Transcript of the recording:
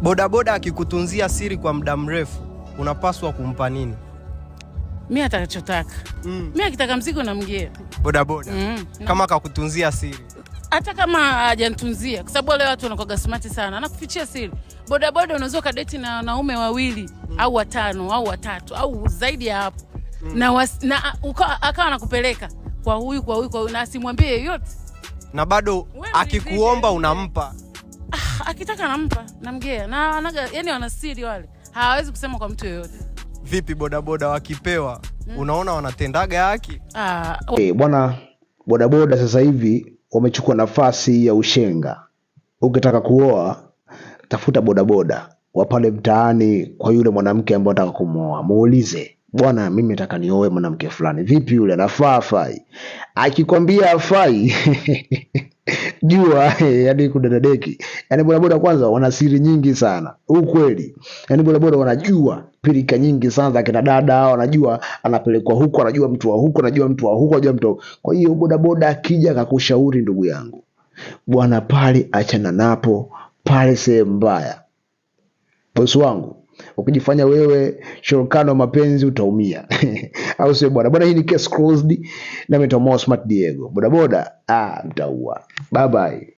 Bodaboda akikutunzia siri kwa muda mrefu, unapaswa kumpa nini? Mi atakachotaka. Mi akitaka mzigo namgia. Bodaboda kama akakutunzia siri, hata kama hajanitunzia, kwa sababu wale watu wanakuwa smart sana, anakufichia siri. Bodaboda unaweza ukadeti na wanaume wawili au watano au watatu au zaidi ya hapo na akawa anakupeleka kwa huyu, kwa huyu, kwa huyu, na asimwambie yeyote, na bado Wewe akikuomba mridhishe. Unampa. Ah, akitaka nampa, namgea na anaga, yani wana siri wale, hawawezi kusema kwa mtu yoyote. Vipi bodaboda wakipewa, unaona wanatendaga haki? Ah, Bwana, bodaboda sasa hivi wamechukua nafasi ya ushenga. Ukitaka kuoa tafuta bodaboda wa pale mtaani kwa yule mwanamke ambaye unataka kumuoa, muulize, bwana, mimi nataka nioe mwanamke fulani, vipi yule anafaa afai? Akikwambia afai jua yani kudadadeki. Yani bodaboda kwanza wana siri nyingi sana, ukweli. Yani bodaboda wanajua pilika nyingi sana za kina dada, wanajua anapelekwa huku, anajua mtu wa huku, anajua mtu wa huku, anajua mtu wa huku. Kwa hiyo bodaboda akija akakushauri, ndugu yangu, bwana, pale achana napo, pale sehemu mbaya. Bosi wangu, ukijifanya wewe shorokano wa mapenzi utaumia au sio bwana? Bwana, hii ni case closed, na mimi Smart Diego. Bodaboda, mtaua. Bye bye.